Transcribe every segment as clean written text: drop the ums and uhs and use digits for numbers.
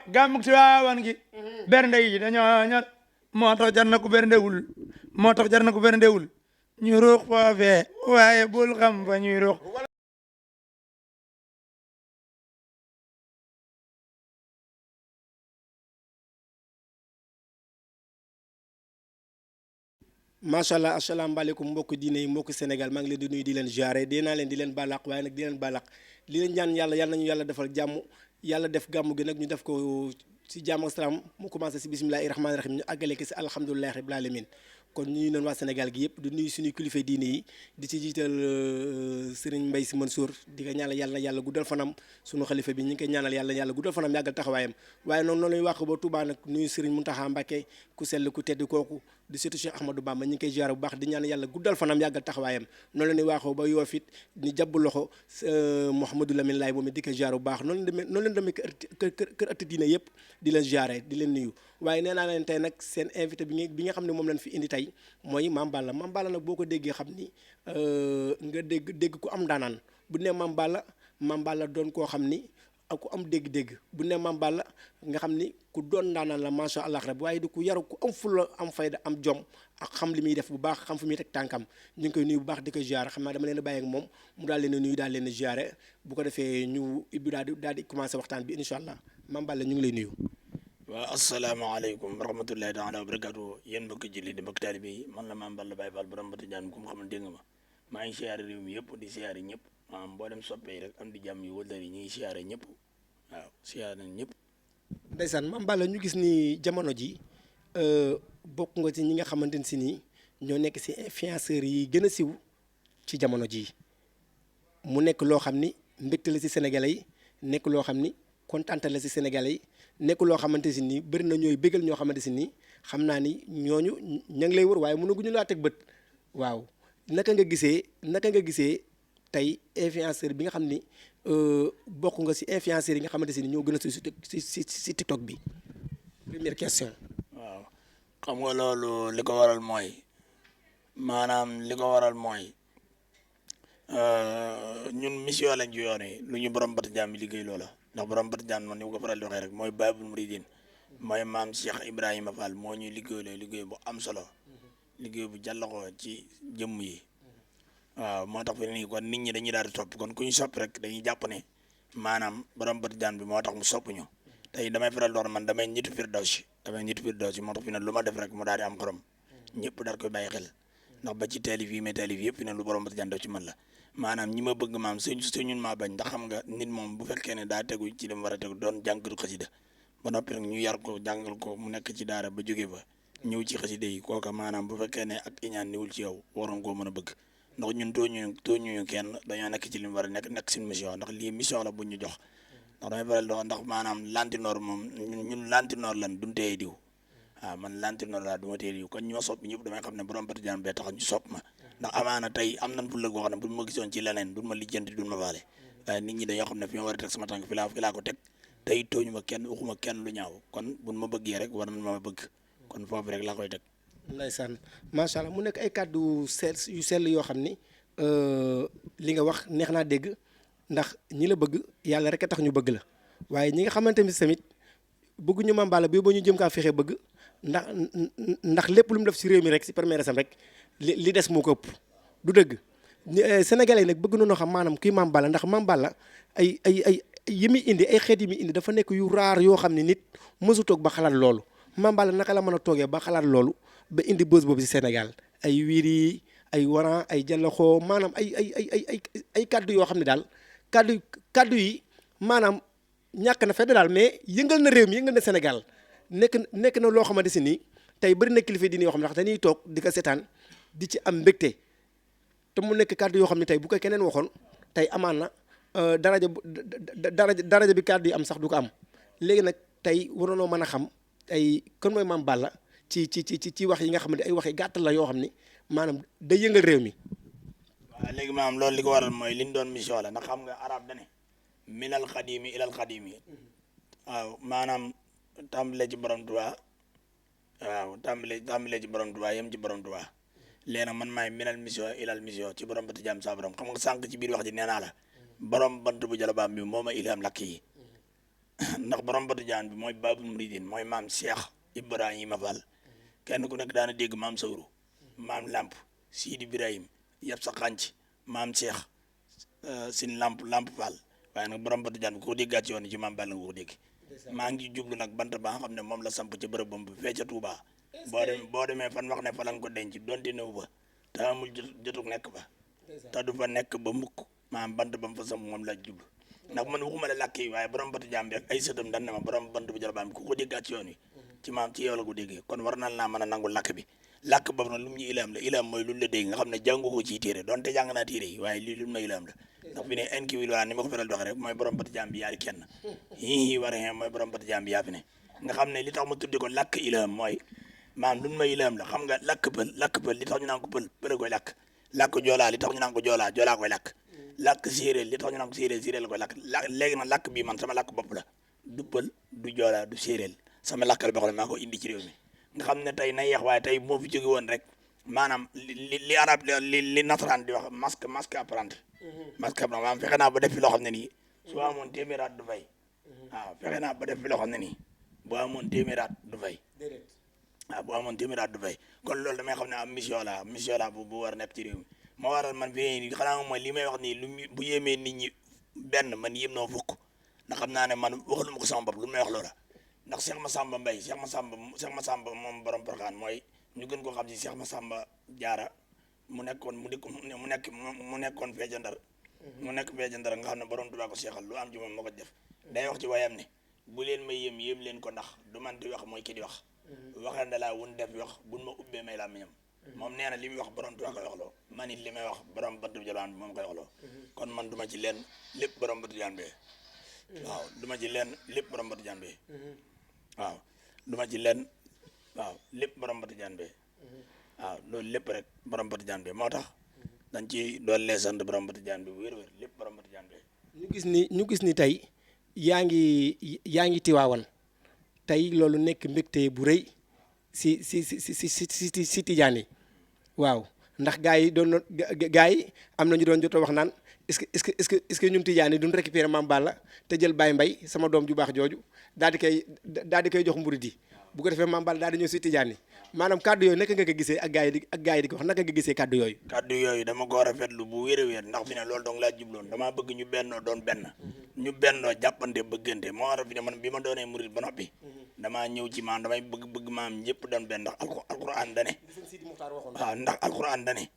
gàmmug si waawan gi bernde yi dañoo ñor moo tax jar na ku berndewul moo tax jar na ku berndewul ñu ruux foofee waaye bul xam fa ñuy ruux macha allah asalaamaaleykum mbokk diine yi mbokk Sénégal maa ngi leen di nuyu di leen jaare dee naa leen di leen balaq waaye nag di leen balaq li leen ñaan yàlla yàlla nañu yàlla defal jàmm yàlla def gàmmu gi nag ñu def ko si jàmm ak salaam mu commencé si bisimilahi rahmaani rahim ñu àggale ko si alhamdulilahi rabbil alamin kon ñu noonu waa Sénégal gi yëpp di nuyu suñuy kilifa diine yi di ci jiital Serigne Mbaye Sy Mansour di ko ñaanal yàlla yàlla guddal fanam suñu xalifa bi ñu ngi koy ñaanal yàlla yàlla guddal fanam yàggal taxawaayam waaye noonu noonu lañu wàq ba Touba nag nuyu Serigne Mountakha Mbacké ku sell ku tedd kooku di surtout Cheikh Ahmadou Bamba ñu ngi koy ziar bu baax di ñaan yàlla guddal fanam yàggal taxawaayam noonu la ñuy waaxoo ba Yoff it ni jàpp loxo Mouhamadou Lamine Laye moom it di ko ziar bu baax noonu leen demee kër ëtt diine yëpp di leen ziare di leen nuyu waaye nee naa leen tey nag seen invité bi nga xam ne moom lañ fi indi tey mooy Mame Balla nag boo ko déggee xam ni nga dégg ku am daanaan bu ne Mame Balla doon koo xam ni ak ku am dégg-dégg bu ne Mame Balla nga xam ni ku doon daanaan la macha allah rek waaye di ku yaru ku am fulla am fayda am jom ak xam li muy def bu baax xam fi muy teg tànkam ñu ngi koy nuyu bu baax di ko ziare xam naa dama leen a bàyyi ak moom mu daal leen a nuyu daal leen a ziare bu ko defee ñu ibbi daal di commencé waxtaan bi incha allah Mame Balla ñu ngi lay nuyu. waaw asalaamaaleykum wa rahmatullahi taala wa barakatu yéen mbokki julli di mbokki taalibe yi man la Mame Balla Baye Fall borom bata jaan ku mu xam ne dégg nga ma maa ngi siyaare réew mi yëpp di siyaare ñëpp mboolem soppee rek am di jàmm yi wëldal yi ñu ngi siyaare ñëpp waaw siyaare nañ ñëpp. ndeysaan Mame Balla ñu gis ni jamono ji bokk nga ci ñi nga xamante ne si nii ñoo nekk si influenceurs yi gën a siw ci jamono ji mu nekk loo xam ni mbégte la si Sénégalais yi nekk loo xam ni kontaan la si Sénégalais yi nekk loo xamante si nii bëri na ñooy bégal ñoo xamante si nii xam naa ni ñooñu ña ngi lay wër waaye mënaguñu laa teg bët waaw naka nga gisee tey influenceur bi nga xam ni bokk nga si influenceurs yi nga xamante si ni ñoo gën a si TikTok bi première question. waaw xam nga loolu li ko waral mooy ñun mission lañ ci yoone lu ñu borom bata jaam bi liggéey loola ndax borom bata jaam man ni ko faral di waxee rek mooy Baabul Muridiin mooy maam Cheikh Ibrahima Fall moo ñuy liggéey bu am solo liggéey bu jàllaxoo ci jëmm yi waaw moo tax fi nii kon nit ñi dañuy daal di topp kon ku ñu sopp rek dañuy jàpp ne maanaam borom bata jaam bi moo tax mu sopp ñu tey damay faral di wax man damay ñitu Firdawsi moo tax fi ne lu ma def rek mu daal di am xorom ñëpp daal koy bàyyi xel ndax ba ci taalif yi mais taalif yëpp fi ne lu borom bata jaam def ci man la maanaam ñi ma bëgg maam suñun maa bañ ndax xam nga nit moom bu fekkee ne daa tegu ci dem war a tegu doon jàngatu xasida ba noppi nag ñu yar ko jàngal ko mu nekk ci daara ba jóge ba ñëw ci xasida yi kooka maanaam bu fekkee ne ak iñaan niwul ci yow waroon koo mën a bëgg ndax ñun tooñuñu kenn dañoo nekk ci li mu war a nekk suñu mission ndax lii mission la bu ñu jox ndax damay faral dox ndax maanaam lantinoor moom ñun lantinoor lan duñ teye diw waaw man lantinoor laa du ma teye diw kon ñu ma sopp ñëpp damay xam ne borom bata jaan bee tax ñu sopp ma ndax amaana tey am nañ fulla goo xam ne buñ ma gisoon ci leneen duñ ma lijjanti duñ ma faale waaye nit ñi dañoo xam ne fi ma war a teg sama tànk fi laa ko teg tey tooñu ma kenn waxuma kenn lu ñaaw kon buñ ma bëggee rek war nañ ma bëgg kon foofu rek laa koy teg. ndeysaan macha allah mu nekk ay kàddu yu sell yoo xam ni li nga wax neex naa dégg ndax ñi la bëgg yàlla rek a tax ñu bëgg la waaye ñi nga xamante ni tamit bëgguñu Mame Balla bi ba ñu jëm kaa fexe bëgg ndax lépp lu mu def si réew mi rek si première sam rek li des moo ko ëpp du dëgg sénégalais yi nag bëgg nañoo xam maanaam kii Mame Balla ndax Mame Balla ay yi muy indi ay xeet yi muy indi dafa nekk yu raar yoo xam ne nit mësu toog ba xalaat loolu Mame Balla naka la mën a toogee ba xalaat loolu ba indi bës boobu si Sénégal ay wiiri ay waran ay jàllaxoo maanaam ay kaddu yoo xam ne daal kaddu yi maanaam ñàkk na fedd daal mais yëngal na réew mi yëngal na Sénégal nekk na loo xamante si nii tey bëri na kilifa diine yoo xam ne ndax dañuy toog di ko seetaan di ci am mbégte te mu nekk kàddu yoo xam ne tey bu ko keneen waxoon tey amaan na daraja bi kàddu yi am sax du ko am léegi nag tey waroonoo mën a xam ay kon mooy Mame Balla ci wax yi nga xam ne ay wax yi gàttal la yoo xam ni maanaam day yëngal réew mi. waaw léegi maanaam loolu li ko waral mooy li ñu doon mission la ndax xam nga arab dane minal xadimi ilal xadimi waaw maanaam tàmbale ci borom Tuubaa waaw tàmbale ci borom Tuubaa yem ci borom Tuubaa léegi nag man maay minal mission ilal mission ci borom bata jaam saa borom xam nga sànq ci biir wax ji nee naa la borom bant bu jalabaam bi moo ma ilham lakk yi ndax borom batu jaan bi mooy Babul Mouridine mooy maam Cheikh Ibrahima Fall kenn ku nekk daana dégg maam Sawru maam Lamp Sidi Ibrahim yëpp sa xànc maam Cheikh sin Lamp Fall waaye nag borom batu jaan bi ko déggaat ci yoon ci maam Balla nga ko dégg maa ngi jublu nag bant ba nga xam ne moom la samp ci bërëb bam bi fee ca Touba boo demee fan wax ne fa lañ ko denc donte néew ba te amul jotuk nekk ba te du fa nekk ba mukk maam bant ba mu fa samp moom la jublu ndax man waxuma la làkk yi waaye borom batu jaam bi ak ay sëtam dan ne ma borom bant bu jarabaam bi ku ko déggaat ci yoon wi ci maam ci yow la ko déggee kon war naa mën a nangu làkk bi làkk boobu nag lu mu ñu ilaam la ilaam mooy lu la dégg nga xam ne jàngu ko ci téere donte jàng naa téere yi waaye lii lu mu na ilaam la ndax fi ne enki wil waa ni ma ko faral di waxee rek mooy borom batu jaam bi yaari kenn hii war a mooy borom batu jaam bi yaa fi ne nga xam ne li tax ma tudde ko làkk ilaam mooy maam lu mu ma ilaam la xam nga làkk pël li tax ñu naan ko pël koy làkk joolaa li tax ñu naan ko joolaa koy làkk séeréer li tax ñu naan ko séeréer la koy làkk léegi nag làkk bii man sama làkk bopp la du pël du joolaa du séeréer sama làkkal boo xam ne maa ko indi ci réew mi nga xam ne tey na yeex waaye tey moo fi jóge woon rek maanaam li arab li nasaraan di wax masque apprenti masque apprenti maanaam fexe naa ba def fi loo xam ne nii soo amoon téeméeraat du fay waaw fexe naa ba def fi loo xam ne nii boo amoon téeméeraat du fay waaw boo amoon téeméeraat du fay kon loolu damay xam ne am mission la bu war a nekk ci réew mi moo waral man fi xanaa mooy li may wax nii lu bu yéemee nit ñi benn man yéem noo fukk ndax xam naa ne man waxaluma ko sama bopp lu may wax loola ndax Cheikh Massamba Mbaye Cheikh Massamba moom borom Porokhane mooy ñu gën koo xam ci Cheikh Massamba Diarra mu nekkoon fee ca Ndar mu nekk fee ca Ndar nga xam ne borom Tuubaa ko seexal lu am ci moom moo ko def day wax ci wayam ne bu leen may yéem leen ko ndax du man di wax mooy ki di wax waxande laa wun def wax buñ ma ubbee may laa miñam moom nee na li muy wax borom Tuubaa koy waxloo man it li may wax borom Batu Jalaan bi moom koy waxloo kon man duma ci leen lépp borom Batu Jaan bee waaw duma ci leen lépp borom Batu Jaan bee waaw duma ci leen waaw lépp borom Batu Jaan bee waaw loolu lépp rek borom Batu Jaan bee moo tax dañ ci doon lee sant borom Batu Jaan bi wér-wér lépp borom Batu Jaan bee ñu gis ni tey yaa ngi Tiwaawan tey loolu nekk mbégte bu rëy si tijaan yi waaw ndax gars yi am na ñu doon jot a wax naan est-ce que ñun tijaan yi duñ récupérer Mame Balla te jël Baye Mbaye sama doom ju baax jooju daal di koy jox murid yi bu ko defee Mame Balla daal di ñëw si tijaan yi maanaam kàddu yooyu naka nga ko gisee ak gars yi di ko wax naka nga gisee kàddu yooyu. kàddu yooyu dama ko rafetlu bu wér-wér ndax fi ne loolu dong laa jubloon damaa bëgg ñu bennoo doon benn ñu bennoo jàppante bëggante moo war a fi ne man bi ma doonee murid ba noppi damaa ñëw ci maam damay bëgg maam ñëpp doon benn ndax alquran dane waaw ndax alquran dane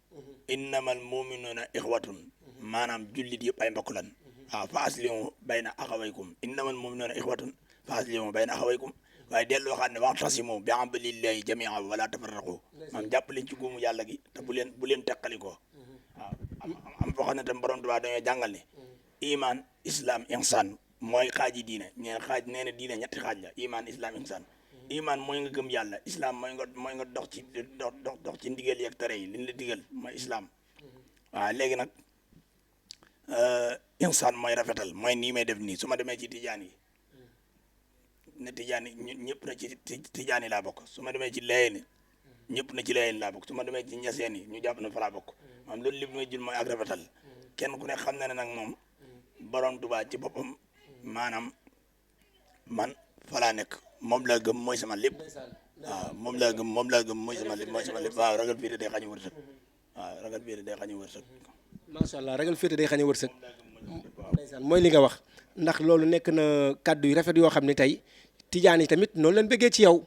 innamal mu'minuna ixwatun maanaam jullit yëpp ay mbokk lan waaw fa aslimu bayna axawaykum innamal mu'minuna ixwatun fa aslimu bayna axawaykum waaye delloo xam ne wa'tasimu bi hablillahi jami'an wala tafarraqu maam jàpp leen ci guumu yàlla gi te bu leen teqalikoo waaw am foo xam ne tam borom Tuubaa dañoo jàngal ne iman islam ihsan mooy xaaji diine nee na diine ñetti xaaj la iman islam ihsan iman mooy nga gëm yàlla islam mooy nga dox ci ndigal yeeg tere yi liñ la digal mooy islam waaw léegi nag ihsan mooy rafetal mooy nii may def nii su ma demee ci tijaan yi ne tijaan yi ñëpp na ci tijaan yi laa bokk su ma demee ci Laayeen ñëpp na ci Laayeen laa bokk su ma demee ci Ñaseen yi ñu jàpp na fa laa bokk maam loolu lépp may jël mooy ak rafetal kenn ku ne xam na ne nag moom borom Tuubaa ci boppam maanaam man fa laa nekk moom laa gëm mooy sama lépp waaw moom laa gëm mooy sama lépp waaw ragal féete day xañu wërsëg waaw ragal féete day xañu wërsëg macha allah ragal féete day xañu wërsëg mooy li nga wax ndax loolu nekk na kàddu yu rafet yoo xam ne tey tijaan yi tamit noonu leen bëggee ci yow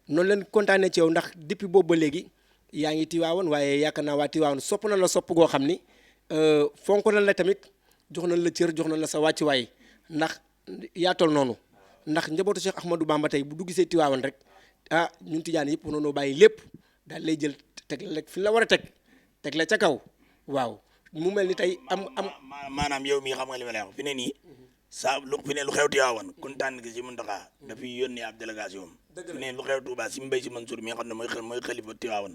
noonu leen kontaanee ci yow ndax depuis boobu ba léegi yaa ngi Tiwaawan waaye yaakaar naa waa Tiwaawan sopp na la sopp goo xam ni fonk na la tamit jox nañ la cër jox nañ la sa wàccuwaay ndax yaa tol noonu ndax njabootu Cheikh Ahmadou Bamba tey bu dugg see Tiwaawan rek ah ñun tijaan yëpp noonu bàyyi lépp daal lay jël teg la fi la war a teg la ca kaw waaw mu mel ni tey am maanaam yow mii xam nga li ma lay wax fi ne nii fi ne lu xew Tiwaawan kontaan gi si Muntaxa dafay yónnee ab délégation fi ne lu xew Tuubaa si Mbay Si Mansuur mi nga xam ne mooy xalifa Tiwaawan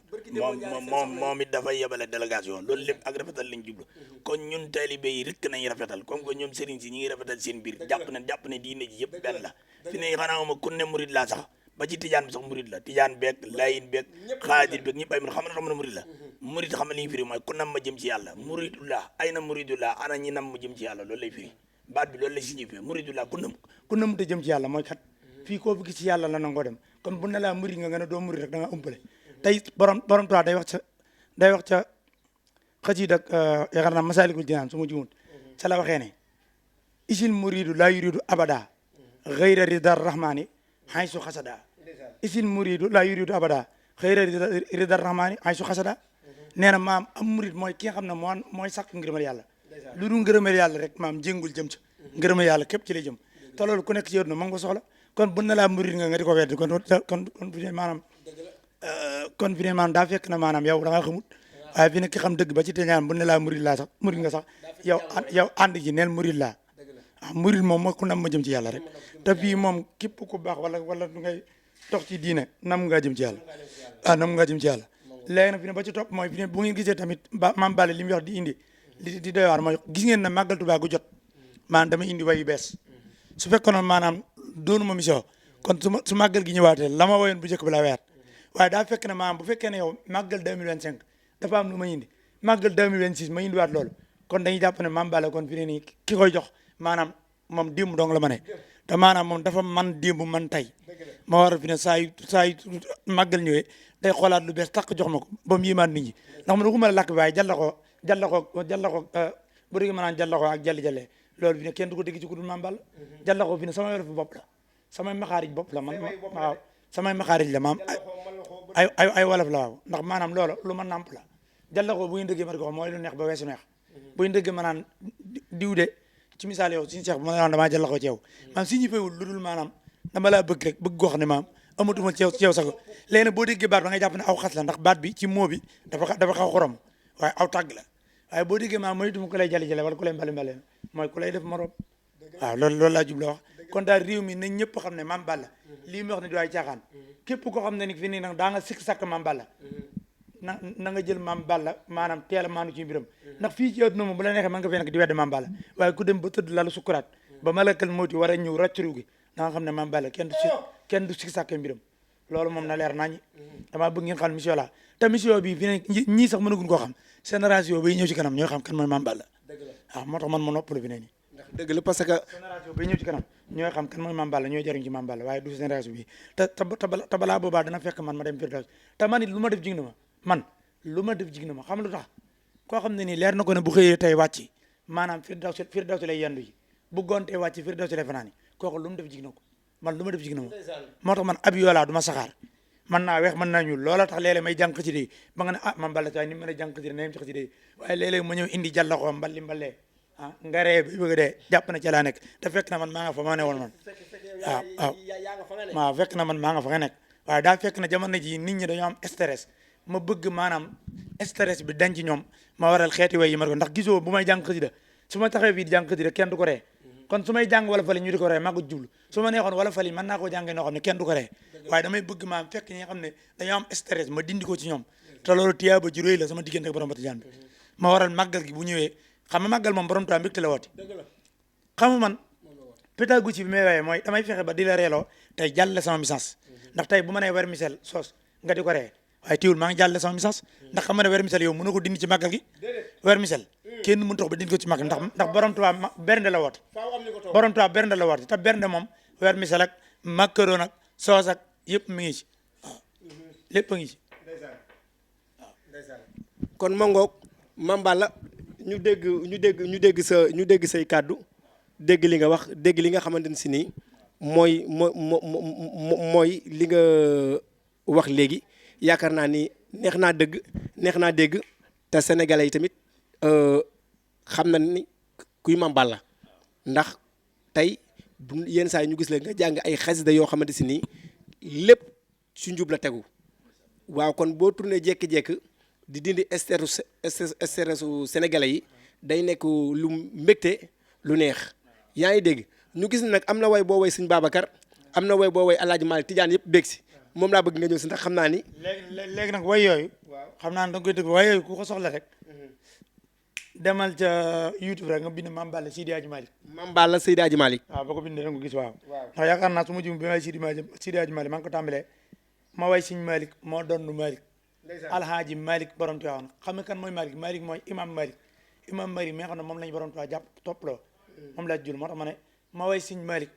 moom it dafay yebale délégation loolu lépp ak rafetal lañ jublu kon ñun taalibe yi rek nañ rafetal comme que ñoom sëriñ si ñi ngi rafetal seen biir jàpp ne diine ji yëpp benn la fi ne xanaa ma kun ne murid laa sax ba ci tijaan bi sax murid la tijaan beeg layin beeg xaadir beeg ñëpp ay murid xam na murid la murid xam na li ñu firi mooy ku nam ma jëm ci yàlla muridullah ay na muridullah ana ñi nam ma jëm ci yàlla loolu lay firi baat bi loolu la signifié muridu laa ku nam te jëm ci yàlla mooy kat fii koo fi gis ci yàlla la nangoo dem kon bu ne laa murid nga ne doo murid rek da nga umpale tey borom Tuubaa day wax ca xasiida ak yaakaar naa Masaalikul Jinaan su ma juumut ca la waxee ne isil muridu laa yuridu abada xayra ridar rahmani haysu xasada isil muridu laa yuridu abada xayra ridar rahmani haysu xasada nee na maam am murid mooy ki nga xam ne mooy sàkk ngërëmal yàlla lu dul ngërëmal yàlla rek maam jéngul jëm ca ngërëmal yàlla képp ci lay jëm te loolu ku nekk ci yéen ma nga ko soxla kon bu ne laa murid nga di ko weddi kon fi ne maanaam kon fi ne maanaam daa fekk na maanaam yow da nga xamut waaye fi ne ki xam dëgg ba ci te ñaan bu ne laa murid laa sax murid nga sax yow ànd ji neel murid laa waaw murid moom mooy ku nam ma jëm ci yàlla rek te fii moom képp ku baax wala du ngay dox ci diine nam ngaa jëm ci yàlla nam ngaa jëm ci yàlla léegi nag fi ne ba ci topp mooy fi ne bu ngeen gisee tamit maam Balla li mu wax di indi di doy waar mooy gis ngeen ne màggal Tuubaa gu jot maanaam dama indi way yu bees su fekkoon maanaam doonu ma mission kon su màggal gi ñëwaatee la ma woyoon bu njëkk bi laa weyaat waaye daa fekk ne maanaam bu fekkee ne yow màggal 2025 dafa am lu ma indi màggal 2026 ma indiwaat loolu kon dañuy jàpp ne maam Balla kon fi ne nii ki koy jox maanaam moom démb dong la ma ne te maanaam moom dafa man démb man tey ma war a fi ne saa yu màggal ñëwee day xoolaat lu bees tàq jox ma ko ba mu yéemaat nit ñi ndax man waxuma la lakk bi waaye jàlla ko bu dégg ma naan jàlla ko ak jalli-jallee loolu fi ne kenn du ko dégg ci ku dul maam Balla jàlla ko fi ne sama yor fi bopp la samay maxaarij bopp la man waaw samay maxaarij la maam ay wolof la waaw ndax maanaam loolu lu ma nàmp la jàlla ko bu ngeen déggee ma di ko wax mooy lu neex ba weesu neex bu ngeen déggee ma naan diw de ci misaal yow suñu seex bu ma la damaa jàlla ko ci yow maam si ñu fayul lu dul maanaam dama laa bëgg rek bëgg goo xam ne maam amatuma ci yow sago léegi nag boo déggee baat ba nga jàpp ne aw xas la ndax baat bi ci moo bi dafa xaw xorom waaye aw tàgg la waaye boo déggee maam mooy duma ku lay jali-jale wala ku lay mbali mooy ku lay def morom waaw loolu laa jubla wax kon daal réew mi nañ ñëpp xam ne maam Balla lii mu wax ne du ay caaxaan képp koo xam ne ni fi nii nag daa nga sikk sàkk maam Balla na nga jël maam Balla maanaam teel a maanu ci mbiram ndax fii ci àdduna moom bu la neexee mën nga fee nekk di wedde maam Balla waaye ku dem ba tëdd lalu sukkuraat ba malakal mawti war a ñëw ràccuru gi da nga xam ne maam Balla kenn du sikk sàkk mbiram loolu moom na leer nañi damaa bëgg ngeen xam mission la te mission bi fi ne ñii sax mënaguñ koo xam génération bay ñëw ci kanam ñooy xam kan mooy maam Balla waaw moo tax man ma noppalu fi ne nii dëgg la parce que génération bay ñëw ci kanam ñooy xam kan mooy maam Balla ñooy jariñ ci maam Balla waaye du génération bi te balaa boobaa dana fekk man ma dem firdaws te man it lu ma def jig na ma xam lu tax koo xam ne nii leer na ko ne bu xëyee tey wàcc maanaam firdaws lay yendu yi bu gontee wàcc firdaws lay fanaani kooku lu mu def jig na ko man lu ma def jig na ma moo tax man ab yoolaa du ma saxaar man naa weex mën naa ñuul loola tax léeg-léeg may jàng xasida yi ba nga ne maam Balla tay ni mën a jàng xasida na yem ci xasida yi waaye léeg-léeg ma ñëw indi jàllaxoo mballee nga ree bi bëgg dee jàpp na ca laa nekk te fekk na man maa nga fa ma ne woon man waaw fekk na man maa nga fa nga nekk waaye daa fekk na jamono ji nit ñi dañoo am stress ma bëgg maanaam stress bi dañ ci ñoom ma waral xeeti way yi ma ko ndax gisoo bu may jàng xasida su ma taxawee fii di jàng xasida kenn du ko ree kon su may jàng wala fali ñu di ko ree maa ko jublu su ma neexoon wala fali mën naa koo jàngee noo xam ne kenn du ko ree waaye damay bëgg maam fekk ñi nga xam ne dañoo am stress ma dindi ko ci ñoom te loolu tiyaaba ju réy la sama diggante ak borom Batijaan bi ma waral màggal gi bu ñëwee xam nga màggal moom borom Tuubaa mbégte la woote xamu man pédagogie bi may waaye mooy damay fexe ba di la reeloo tey jàlle sama message ndax tey bu ma nee vermicelle soos nga di ko ree waaye teewul maa ngi jàlle sama message ndax xam nga ne vermicelle yow mën na ko dindi ci màggal gi vermicelle kenn mënu tax ba dindi ko ci màggal ndax borom Tuubaa bernde la woote borom Tuubaa bernde la woote te bernde moom vermicelle ak macaron ak soos ak yëpp mi ngi ci waaw lépp a ngi ci kon mangoog Mame Balla ñu dégg say kàddu dégg li nga wax dégg li nga xamante ne si nii mooy li nga wax léegi yaakaar naa ni neex naa dégg te sénégalais yi tamit xam na ni kuy Mame Balla ndax tey bu yenn saa yi ñu gis la nga jàng ay xasida yoo xamante si nii lépp su njub la tegu waaw kon boo tourné jékki-jékki di dindi stressu sénégalais yi day nekk lu mbégte lu neex yaa ngi dégg ñu gis ne nag am na way boo way sëñ Babacar am na way boo way Alaaji Maalik Tijaan yëpp bég si moom laa bëgg nga ñëw si ndax xam naa ni léegi nag way yooyu xam naa ne da nga koy dégg way yooyu ku ko soxla rek demal ca YouTube rek nga bind Mame Balla Seydi Hadji Malick Mame Balla Seydi Hadji Malick waaw boo ko bindee da nga ko gis waaw ndax yaakaar naa su ma jum bi may Seydi Hadji Malick maa ngi ko tàmbalee ma way sëñ Malick moo doon Malick alhaaji Malick borom Tiwaawan xam nga kan mooy Malick mooy imam Malick mi nga xam ne moom lañu borom Tiwaawan jàpp topploo moom laa jul moo tax ma ne ma way Sëñ Malick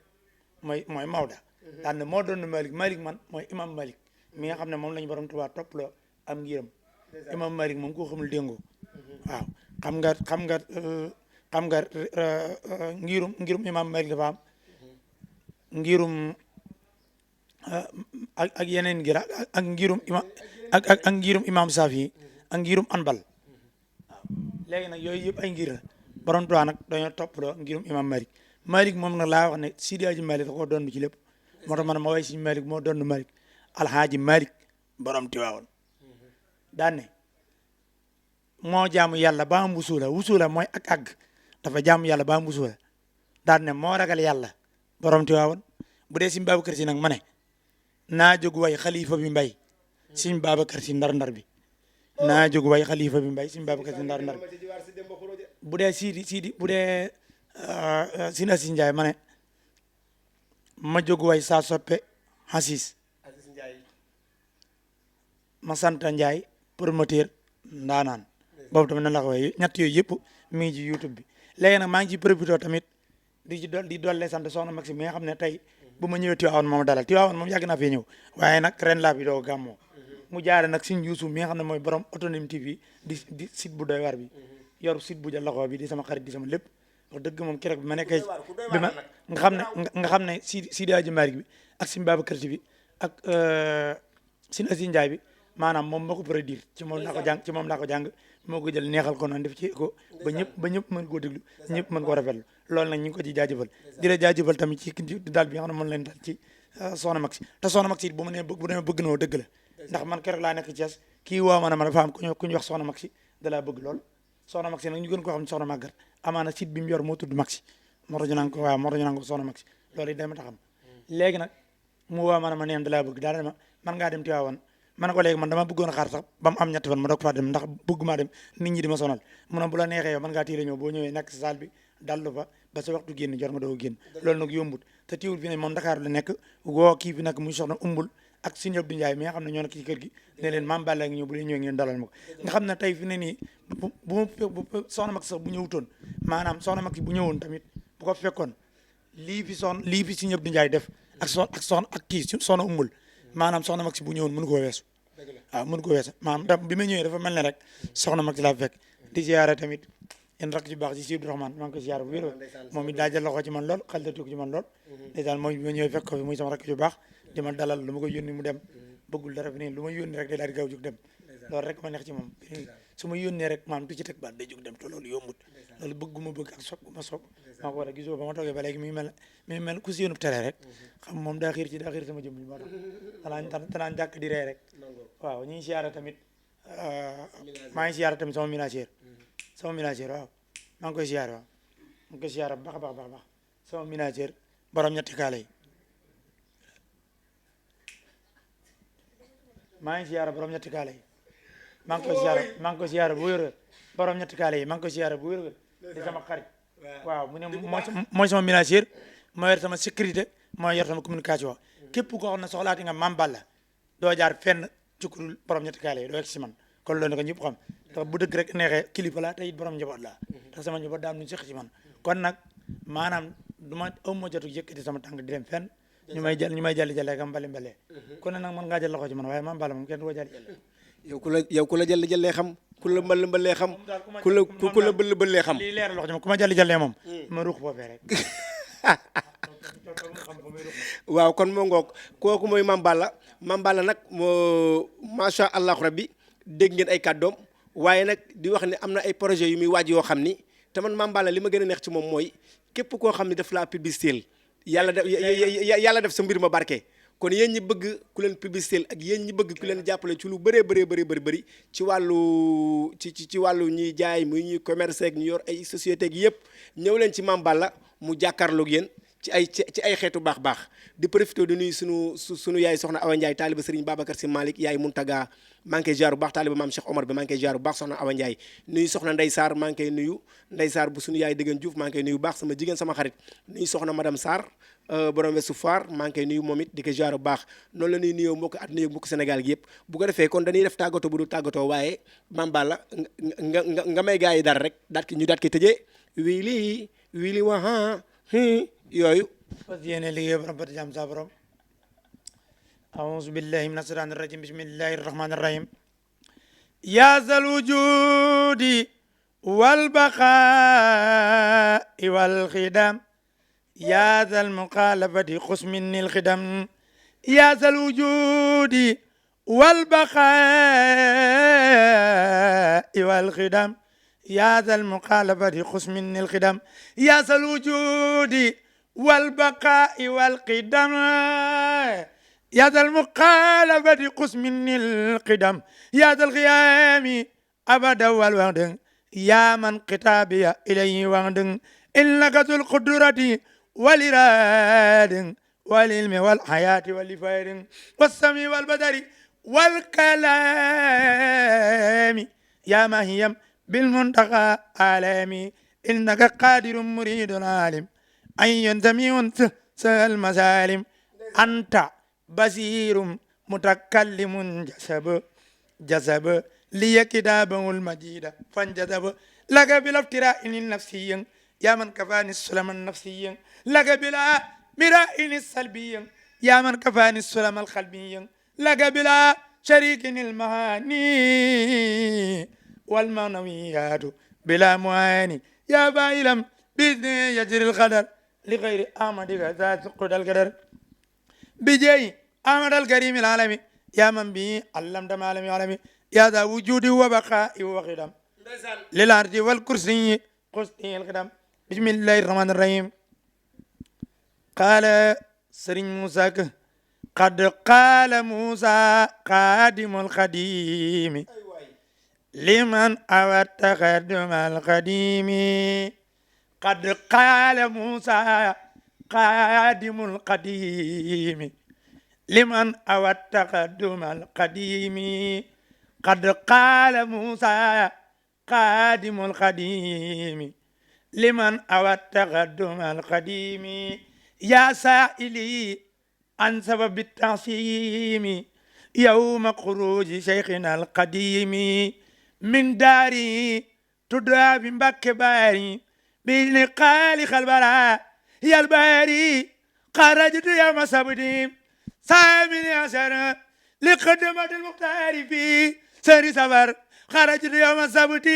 mooy Maoda daan ne moo doon Malick man mooy imam Malick mi nga xam ne moom lañu borom Tuubaa topp loo am ngiram imam Malick moom koo xamul déngoo waaw xam nga ngirum imam Malick dafa am ngirum ak yeneen ngir ak ngirum ak ngirum imam Safi ak ngirum Anbal waaw léegi nag yooyu yëpp ay ngir la borom Tuubaa nag dañoo toppaloo ngirum imam Malick moom nag laa wax ne Sidi Hadji Malick da koo doon ci lépp moo tax man ma way si Malick moo doon Malick alhaaji Malick borom Tiwaawoon daan ne moo jaamu yàlla ba am wusula mooy ak àgg dafa jaamu yàlla ba am wusula daan ne moo ragal yàlla borom Tiwaawoon bu dee Sëñ Babacar Si nag ma ne naa jóg way xalifa bi mbay Sëñ Babacar Si ndar bi naa jóg way xalifa bi mbay Sëñ Babacar Si ndar bi bu dee Sidi bu dee Sina Si Njaay ma ne ma jóg way saa soppe Asis ma sant Njaay promoteur ndaanaan boobu tamit na la ko way ñett yooyu yëpp mi ngi ci YouTube bi léegi nag maa ngi ci profité tamit di dolle sant soxna Maxi mi nga xam ne tey bu ma ñëwee Tiwaawan moom dalal Tiwaawan moom yàgg naa fee ñëw waaye nag ren laa fi doo gàmmoo mu jaare nag Sëñ Yuusu mi nga xam ne mooy borom Autonomie TV di site bu doy war bi yor site bu jàllaxoo bi di sama xarit di sama lépp wax dëgg moom keroog bi ma nekkee bi ma nga xam ne Sidi Hadji Malick bi ak Sëñ Babacar Si bi ak Sëñ Asi Njaay bi maanaam moom moo ko produire ci moom laa ko jàng moo ko jël neexal ko noonu def ci ko ba ñëpp mën koo déglu ñëpp mën koo rafetlu loolu nag ñu ngi ko ci jaajëfal di la jaajëfal tamit ci daal bi nga xam ne mën leen dal ci Soxna Maxi te Soxna Maxi bu demee bëgg na woo dëgg la ndax man keroog laa nekk Thiès kii woo ma ne ma dafa am ku ñu wax Soxna Maxi da laa bëgg lool Soxna Maxi nag ñu gën koo xam ne Soxna Màggat amaana site bi mu yor moo tudd Maxi moo tax ñu naan ko Soxna Maxi loolu it dama taxam léegi nag mu woo ma ne ma neen da laa bëgg daal ma man ngaa dem Tiwaawan ma ne ko léegi man dama bëggoon a xaar sax ba mu am ñetti fan ma doog faa dem ndax bëgg maa dem nit ñi di ma sonal mu ne bu la neexee yow man ngaa tiire ñëw boo ñëwee nekk si salle bi dallu fa ba sa waxtu génn jot nga doog a génn loolu nag yombut te tiwul fi ne moom Dakar la nekk woo kii fi nekk muy soxna umbul ak Sëñ Abdou Ndiaye mi nga xam ne ñoo nekk ci kër gi ne leen maam Balla ngi ñëw bu leen ñëwee ngeen dalal ma ko nga xam ne tey fi ne nii bu Soxna Maxi sax bu ñëwutoon maanaam Soxna Maxi bu ñëwoon tamit bu ko fekkoon lii fi Sëñ Abdou Ndiaye def ak kii soxna umbul maanaam Soxna Maxi bu ñëwoon mënu koo weesu waaw mën ko weesa maanaam bi ma ñëwee dafa mel ne rek Soxna Maxi laa fekk di ziyaare tamit yéen rakk ci baax ci Sidi Rahman maa ngi ko ziyaare bu wér moom it daa jël loxo ci man lool xel datiku ci man lool ndeysaan moom bi ma ñëwee fekk ko fi muy sama rakk ci baax di ma dalal lu ma ko yónni mu dem bëggul dara fi ne lu ma yónni rek day daal di gaaw jóg dem loolu rek ma neex ci moom su ma yónnee rek maanaam du ci teg baat day jóg dem te loolu yombut loolu bëgguma bëgg ak sopp ma sopp maa ko war a gisoo ba ma toogee ba léegi mi ngi mel ku si yónub tere rek xam moom daa xiir sama jëm moo tax danaan jàkk di ree rek waaw ñu ngi siyaare tamit maa ngi siyaare tamit sama ménagère waaw maa ngi koy siyaare waaw maa ngi koy siyaare baax a baax sama ménagère borom ñetti kaala yi maa ngi siyaare borom ñetti kaala yi maa ngi koy siyaare bu wér borom ñetti kaala yi maa ngi koy siyaare bu wér di sama xarit waaw mu ne mooy sama ménagère moo yor sama sécurité moo yor sama communication képp koo xam ne soxlaati nga Mame Balla doo jaar fenn ci kurul borom ñetti kaala yi doo yegg si man kon loolu nag ñëpp xam te bu dëgg rek neexee kilifa la te it borom njaboot la te sama njaboot daa am nu seq ci man kon nag maanaam du ma aw ma jotu yëkkati sama tànk di dem fenn ñu may jàll kam mbale kon nag mën ngaa jël loxo ci man waaye Mame Balla moom kenn du ko jàll yow ku la jàll xam ku la mbal xam ku la bël xam lii leer loxo ci man ku ma jàll moom ma ruux foofee rek waaw kon moo ngoog kooku mooy Mame Balla nag moo macha allah rabbi dégg ngeen ay kàddoom waaye nag di wax ne am na ay projet yu muy waaj yoo xam ni te man Mame Balla li ma gën a neex ci moom mooy képp koo xam ne daf laa publicité yàlla def sa mbir ma barke kon yéen ñi bëgg ku leen publicité ak yéen ñi bëgg ku leen jàppale ci lu bëri ci wàllu ci wàllu ñuy jaay muy ñuy commerce ak ñu yor ay société gi yëpp ñëw leen ci Mame Balla mu jàkkaarloog yéen ci ay xeetu baax di profité di nuyu sunu yaay soxna Awa Ndiaye taaliba Serigne Babacar Sy Malick yaay Muntaga maa ngi koy jaar bu baax taaliba maam Cheikh Omar bi maa ngi koy jaar bu baax soxna Awa Ndiaye nuyu soxna Ndey Sarr maa ngi koy nuyu Ndey Sarr bu sunu yaay Dëggan Diouf maa ngi koy nuyu bu baax sama jigéen sama xarit nuyu soxna madame Sarr borom Ouest Foire maa ngi koy nuyu moom it di ko jaar bu baax noonu la ñuy nuyoo mbokk at nuyu mbokk Sénégal gi yëpp bu ko defee kon dañuy def tàggatoo bu dul tàggatoo waaye Mame Balla nga may gaa yi dara rek ñu daat ki tëjee wii wili waxa yooyu fas yéene liggéey borom bati jam sa borom أعوذ بالله من الشيطان الرجيم بسم الله الرحمن الرحيم يا ذا الوجود والبقاء والخدم يا ذا المخالفة خذ مني الخدم يا ذا الوجود والبقاء والخدم يا ذا المخالفة خذ مني الخدم يا ذا الوجود والبقاء والقدم يا ذا المخالفة خذ مني القدم يا ذا القيام أبدا والوعد يا من كتابي إليه وعد إنك ذو القدرة والإرادة والعلم والحياة والفائر والسمع والبدر والكلام يا مهيم بالمنتقى عالمي إنك قادر مريد عالم أن ينتمي المسالم أنت بصير متكلم جسب لي كتابه المجيد فانجذب لك بالافتراء النفسي يا من كفاني السلام النفسي لك بلا مراء السلبي يا من كفاني السلام القلبي لك بلا شريك المهاني والمعنويات بلا معاني يا بايلم بإذن يجري القدر لغير آمدك ذات قد القدر بجي آمد الكريم العالمي يا من به علمت ما لم يعلم يا ذا وجود وبقاء وقدم للأرض والكرسي قسطي القدم بسم الله الرحمن الرحيم قال سرين موسى قد قال موسى قادم القديم لمن أوى التقدم القديم قد قال موسى قادم القديم لمن أوى التقدم القديم قد قال موسى قادم القديم لمن أوى التقدم القديم يا سائلي عن سبب التعصيم يوم خروج شيخنا القديم من داري تدعى بمبك باري بنقال خلبراء يا الباري خرجت يوم سبت ثامن عشر لخدمة المختار في سر سفر خرجت يوم سبت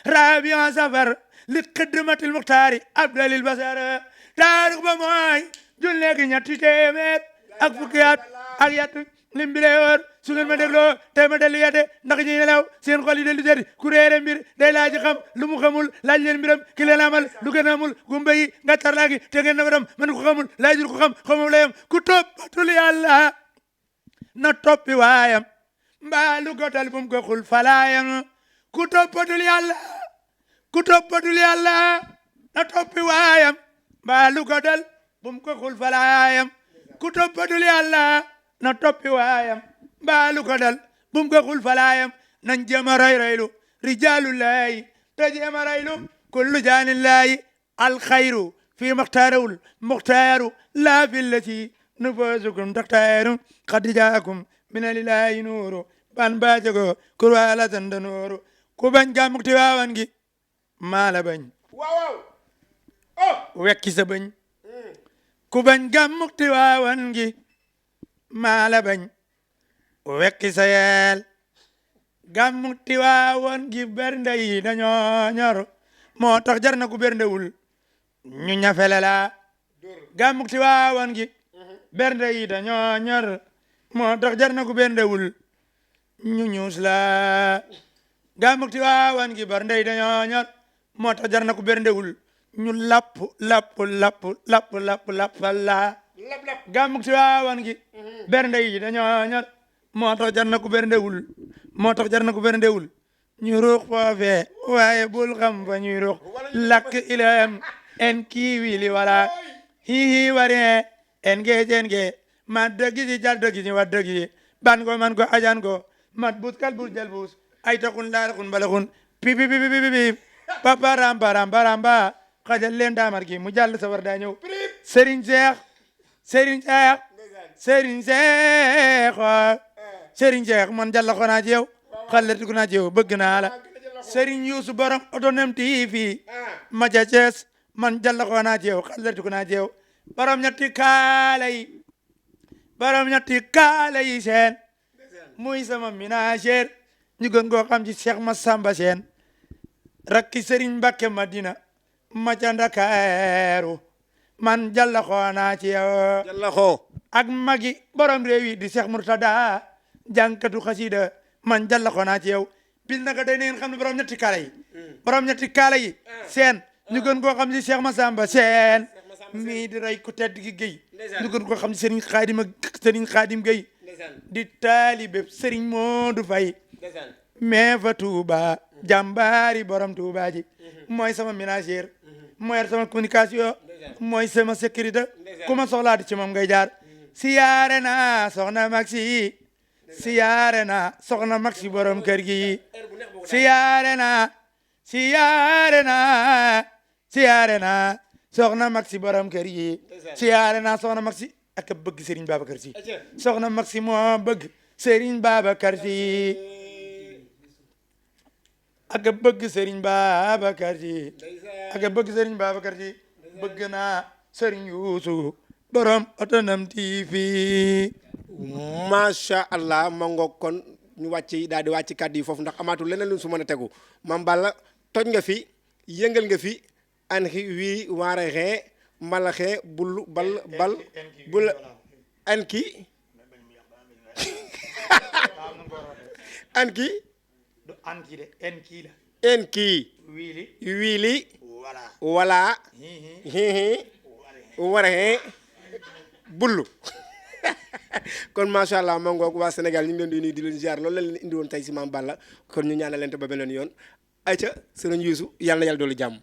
رابع سفر لخدمة المختار أبدل البصر تاريخ بماي جلك ñatti téeméer ak fukki at ak yat lim bi lay wër su ngeen ma dégloo te ma dellu yate ndax ñi nelaw seen xol yi dellu seeti ku réere mbir day laaj xam lu mu xamul laaj leen mbiram ki leen amal lu gën amul gumba yi ngattar laagi te ngeen na faram man ko xamul laajul ko xam xamul layam ku toppatul yàlla na toppi waayam mbaa lu gotal bum ko xul falaayam ku toppatul yàlla na toppi waayam mbaa lu gotal bum ko xul falaayam ku toppatul yàlla na toppi waayam mbaa lu gotal bum ko xul falaayam nan jema raylu rijalullahi te jema raylu kullu jaanillahi alxayru fi muxtaarawul muxtaaru laa fi lati nufusukum taxtaaru qad jaakum min alillahi nuuru ban baajago kurwaala tanda nuuru ku bañ gàmmuk Tiwaawan gi maa la bañ wekki sa bañ ku bañ gàmmuk Tiwaawan gi maa la bañ wekki sa yeel gàmmuk Tiwaawan gi bernde yi dañoo ñor moo tax jar na ku berndewul ñu ñafele la gàmmuk Tiwaawan gi bernde yi dañoo ñor moo tax jar na ku berndewul ñu ñuus la gàmmuk Tiwaawan gi bernde yi dañoo ñor moo tax jar na ku berndewul ñu lapp la gàmmuk Tiwaawan gi bernde yi dañoo ñor moo tax jar na ku berndewul ñu ruux foofee waaye bul xam fa ñuy ruux lakk ilam en kiiwili wala hihi waree en geejenge mat dëggi jal dëggi wat dëggi ban ko man ko ajan ko mat bus kal bus jal bus ay taxun laalaxun balaxun pipi paparam baramba xajal leen daamar gi mu jàll sawar daa ñëw Serigne Cheikh man jàll ko naa ci yow xalati ko naa ci yow bëgg naa la Serigne Youssou borom Autonem TV ma ca Thiès man jalla ko naa ci yow xalati ko naa ci yow borom ñetti kaala yi borom ñetti kaala yi seen muy sama ménagère ñu gën koo xam ci Cheikh Massamba Seen rakki Serigne Mbacké Madina ma ca Ndakaaru man jalla ko naa ci yow jalla xoo ak magi borom réew yi di Cheikh Murtada jànkatu xasida man jalla ko naa ci yow bis naka day neen xam ne borom ñetti kaala yi borom ñetti kaala yi seen ñu gën koo xam ci Cheikh Massamba Seen mii di rey ku tedd gi Guèye ñu gën koo xam ci Serigne Khadim Guèye di taalibe Serigne Modou Faye mais fa Touba jàmbaari borom Touba ji mooy sama ménagère mooy sama communication mooy sama sécurité ku ma soxlaa di ci moom ngay jaar siyaare na soxna Maxi siyaare na soxna Maxi borom kër gi siyaare na soxna Maxi borom kër gi siyaare na soxna Maxi ak a bëgg Serigne Babacar Sy soxna Maxi moo bëgg Serigne Babacar Sy ak a bëgg Serigne Babacar Sy ak a bëgg Serigne Babacar Sy bëgg naa Serigne Youssou borom Autonome TV. macha allah ma ngoog kon ñu wàcc daal di wàcc kàddu yi foofu ndax amaatul leneen lu su mën a tegu Mame Balla toj nga fi yëngal nga fi an xi wii waare xee malaxee bul bal bul an ki an ki du an ki de en kii la en kii wiili wiili wala hihi ware bullu kon macha allah ma ngoog waa Sénégal ñu ngi leen di nuyu di leen ziar loolu la leen indi woon tey si Mame Balla kon ñu ñaanal leen te ba beneen yoon ayca sëriñ Youssou yàlla na yàlla doolu jàmm